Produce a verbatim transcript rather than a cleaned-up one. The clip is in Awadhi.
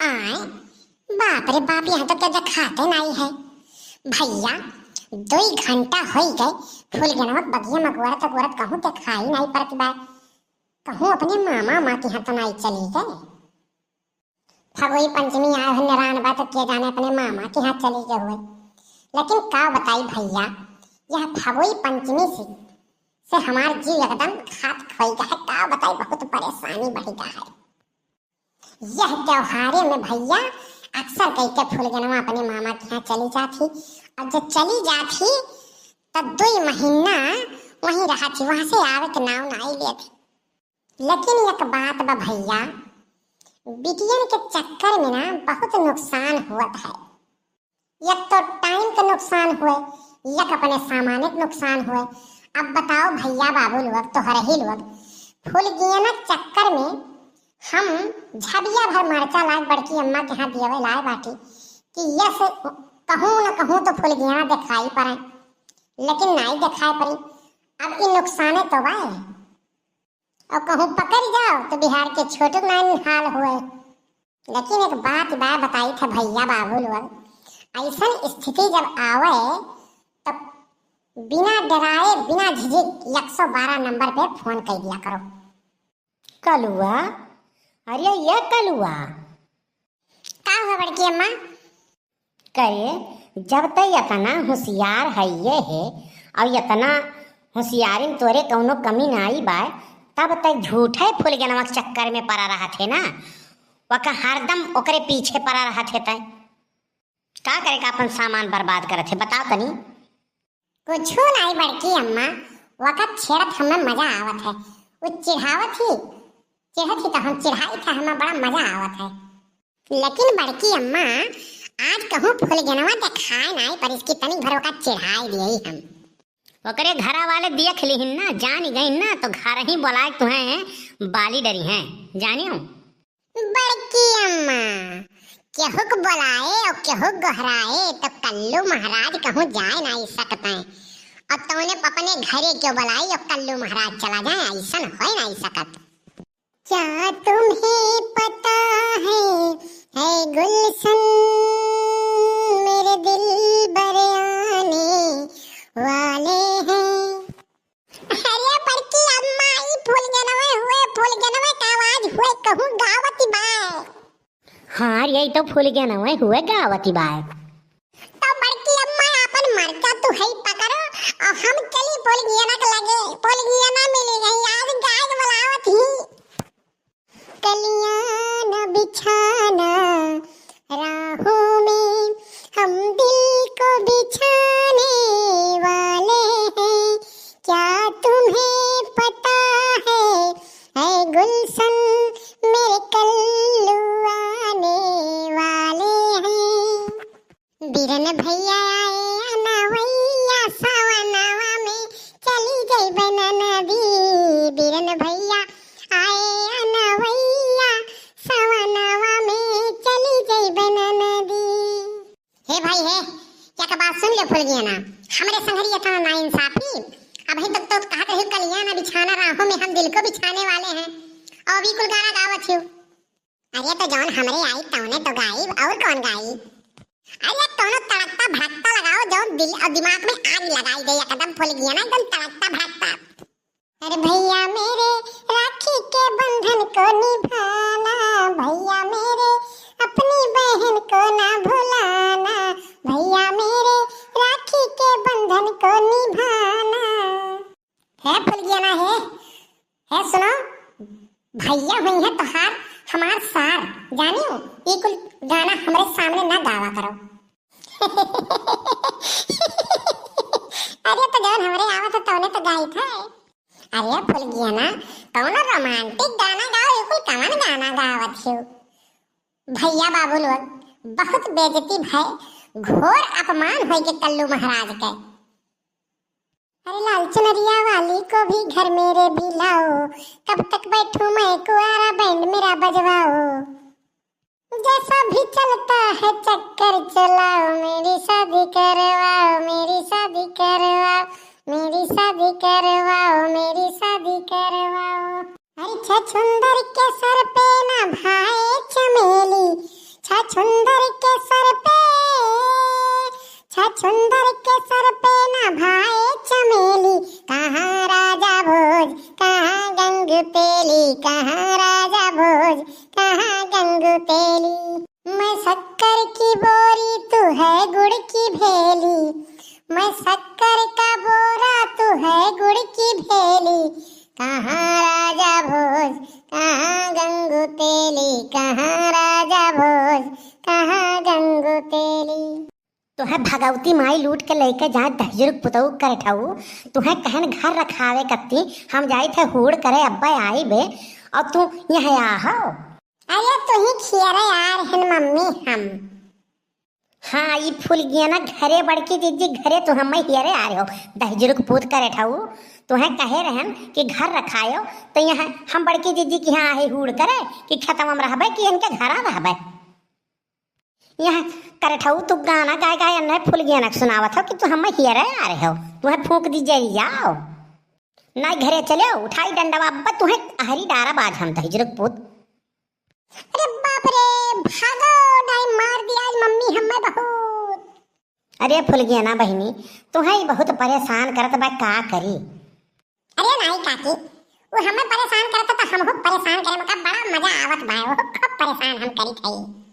आय, बाप रे बाप, यहाँ तो क्या देखाते नाई है भैया। दुई घंटा होई गए, फुलगेनवा बगिया में गोरत गोरत कहूँ देखाई नाई परत बा। कहूँ अपने मामा माँ के यहाँ तो नाई चली गए। फगुई पंचमी आए हुए निरान बा, तो के जाने अपने मामा के यहाँ चली गए हुए। लेकिन का बताई भैया, यह फगुई पंचमी से, से हमार जीव एकदम घात खोई गया है। का बताई, बहुत परेशानी बढ़ी गया है। यह त्योहारे में भैया अक्सर कई के फुलगेनवा अपने मामा के यहाँ चली जात ही, और जब चली जात ही, तब दुई महीना वहीं रहत ही, वहाँ से आवे के नाव नाई लेत ही। लेकिन एक बात बा भैया, बिटियन के चक्कर में ना बहुत नुकसान होत है। एक तो टाइम के नुकसान हुए, एक अपने सामान के नुकसान हुए। अब बताओ भैया बाबू लोग, तोहरही लोग, फुलगेना के चक्कर में हम झबिया भर मरचा लाए बड़की अम्मा के यहाँ दियवे लाए बाटी कि यस कहूँ न कहूँ तो फुलगेना देखाई पड़े, लेकिन नाई देखाई पड़ी। अब ई नुकसाने तो बा। और कहूँ पकड़ जाओ तो बिहार के छोटू नाइन हाल हुए। लेकिन एक बात बा बताई थे भैया बाबू लोग, ऐसन स्थिति जब आवे तब बिना डराए बिना झिझक एक सौ बारह नंबर पे फोन कर दिया करो। कलुआ, अरे ये कलुआ। का हुआ बड़की अम्मा? करे, जब तै इतना होशियार है ये है, और इतना होशियारी में तोरे कौनो कमी नाई बाय, तब तै झूठे फुलगेनवा के चक्कर में पड़ा रहत है ना, वका हरदम ओकरे पीछे पड़ा रहत है तै। का करे का अपन सामान बर्बाद करत है, बताओ तनी। कुछू नाई बड़की अम्मा, वका छेड़त हमें मजा आवत है। वो चिढ़ावत ही, चिढ़त ही तो हम चिढ़ाई था, हमें बड़ा मजा आवत है। लेकिन बड़की अम्मा, आज कहूँ फुलगेनवा देखाए नाई, पर इसकी तनिक भर ओका चिढ़ाई दिए हम। ओकरे घरा वाले देख लिहिन ना, जान गइन ना, तो घर ही बोलाए तुहें बाली डरी हैं, जानियो। बड़की अम्मा, केहू के बोलाए और केहू के गोहराए, तो कल्लू महाराज कहूँ जाए नाई सकते हैं। और तौने अपने घरे क्यों बोलाई और कल्लू महाराज चला जाए, ऐसन होए नाई सकत। क्या तुम्हें पता है, है गुलशन, मेरे दिलबर आने वाले हैं। अरे बड़की अम्मा, ई फुलगेनवे हुए, फुलगेनवे का आवाज हुए, कहूँ गावत बा। हाँ रे, ई तो फुलगेनवे हुए गावत बा। तो बड़की अम्मा, आपन मरचा तू हई पकड़ो और हम चली फुलगेना के लगे। फुलगेना मिली गई, आज गाय के बुलावत ही। कलियां न बिछाना राहों में, हम दिल को बिछाने वाले हैं। क्या तुम्हें पता है, है गुलशन, मेरे कल्लू आने वाले हैं। बिरन भैया आए अनवैया, सवनवा में चली जइबे ननदी। बिरन भैया आए अनवैया, सवनवा में चली जइबे ननदी। हे भाई हे, एक बात सुन ले फुलगेना, हमरे संगरी इतना नाइंसाफी। अबहीं तक तो कहत रही कलियां न बिछाना राहों में, हम दिल को बिछाने वाले हैं, और भी कुल गाना गावत हियो। अरे तो जौन हमरे आई तौने तो गाइब, और कौन गाई? अरे कौनो तड़कता भड़कता लगाओ जौन दिल और दिमाग में आग लगाई दे, एकदम फुलगेना एकदम तड़कता भड़कता। अरे भैया मेरे राखी के बंधन को निभाना, भैया मेरे अपनी बहन को ना भुलाना, भैया मेरे राखी के बंधन को निभाना। हे फुलगेना हे, हे सुनो, भैया हुई है तोहार हमार सार, जानियो, ई कुल गाना हमरे सामने ना गावा करो। अरे तो जौन हमरे आवत है तौने तो गाई था। अरे फुलगेना, कौनो रोमांटिक गाना गाओ, ई कुल कवन गाना गावत हो? भैया बाबू लोग, बहुत बेइज्जती भय, घोर अपमान होई के कल्लू महाराज के। अरे लाल चुनरिया वाली को भी घर मेरे भी लाओ, कब तक बैठूं मैं कुआरा, बैंड मेरा बजवाओ। जैसा भी चलता है चक्कर चलाओ, मेरी शादी करवाओ, मेरी शादी करवाओ, मेरी शादी करवाओ, मेरी शादी करवाओ। अरे छछुंदर के सर पे ना भाए चमेली, गंगू तेली। मैं शक्कर की बोरी, तू है गुड़ की भेली, मैं शक्कर का बोरा, तू है गुड़ की भेली। कहाँ राजा भोज, कहाँ गंगू तेली, कहाँ राजा भोज, कहाँ गंगू तेली। तुहैं भगवती माई लूट के लइके जाए दहिजरुक पुतऊ करेठऊ, तुहैं कहन घर रखावे कत्ती, हम जाइत है हूड़ करे अब्बे आइबे, और तू यहाँ आहो। अरे तुही खियरे आ रहन मम्मी हम। हाँ, ई फुलगेना घरे बड़की जिज्जी घरे तू हम्मै हियरे आ रहे हो। दहिजरुक पूत करेठऊ, तुहैं कहे रहन कि घर रखायो, तो यहाँ हम बड़की जिज्जी की यहाँ आहे हूड़ करे कि खेतवा में रहबे कि इनके घरा रहबे। यहाँ करेठऊ तू गाना गाए गाए अन्ने फुलगेना के सुनावत हो कि तू हम्मै हियरे आ रहे हो, तुहैं फूंक दी जरी जाओ। नाई घरे चले, उठाई डंडवा, अब्बा तुहैं अहरी डारा बाज हम दहिजरुक पूत। अरे बाप रे, भागो, नाई मार दिया आज मम्मी हम्मै बहुत। अरे फुलगेना बहिनी, तुहैं बहुत परेशान करत बा, का करी? अरे नाई काकी, वो हम्मै परेशान करत तो हमहू परेशान करे, मका बड़ा मजा आवत बा, वो खूब परेशान हम करी थई।